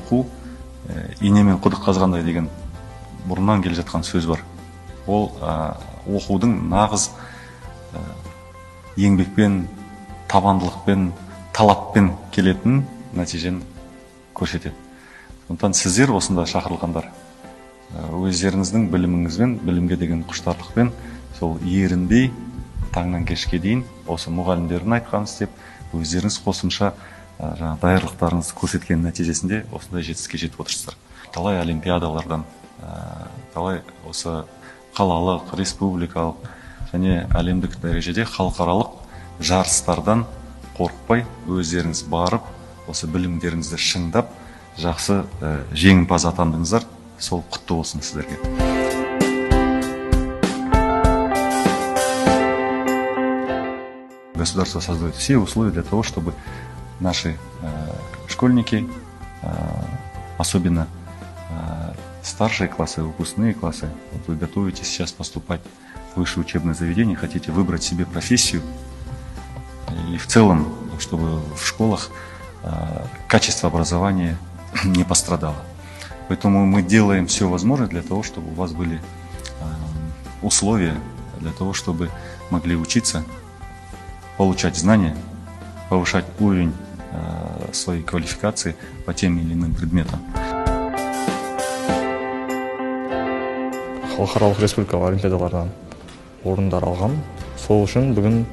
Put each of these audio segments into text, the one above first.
Оқу инемен құдық қазғандай деген бұрыннан келе жатқан сөз бар. Ол оқудың нағыз еңбекпен, табандылықпен, талаппен келетін нәтижені көрсетеді. Сондықтан сіздер осында шақырылғандар өздеріңіздің біліміңізбен, білімге деген құштарлықпен сол ерінбей таңнан кешке дейін осы мұғалімдердің айтқанын істеп, өздеріңіз қосымша жаңа даярлықтарыңызды көрсеткен нәтижесінде осындай жетістікке жетіп отырсыздар. Талай олимпиадалардан, талай осы қалалық, республикалық және әлемдік дәрежеде халықаралық жарыстардан қорықпай өздеріңіз барып, осы білімдеріңізді шыңдап, жақсы жеңімпаз атандыңыздар. Сол құтты болсын сіздерге. Государство создает все условия для того, чтобы наши школьники, особенно старшие классы, выпускные классы, вот вы готовитесь сейчас поступать в высшее учебное заведение, хотите выбрать себе профессию, и в целом, чтобы в школах качество образования не пострадало. Поэтому мы делаем все возможное для того, чтобы у вас были условия, для того, чтобы могли учиться, получать знания, повышать уровень своей квалификации по тем или иным предметам. Халықаралық, республикалық олимпиадалардан орындар алғам. Сол үшін бүгін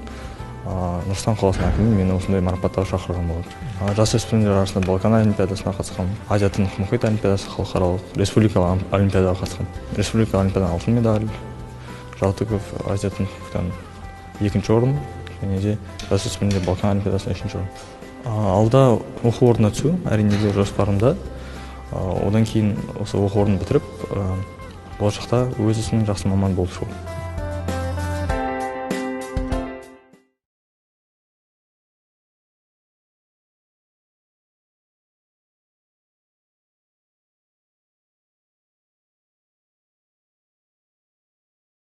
Нұр Сұлтан қаласының әкімі мені осындай марапаттарға шақырған болатын. Жас өспірімдер арасында Балкан олимпиадасына қатысқанмын, Азия Тынық мұхит олимпиадасы, халықаралық, республикалық олимпиадаға қатысқанмын. Республикалық олимпиададан алтын медаль, Жалтыков Азия Тынық мұхиттан екінші орын және де жас өспірімдер Балкан олимпиадасынан үшінші орын. Алда оқу орнына түсу әрине де жоспарымда. Одан кейін осы оқу орнын бітіріп, болашақта өз ісімнің жақсы маманы болып шығу.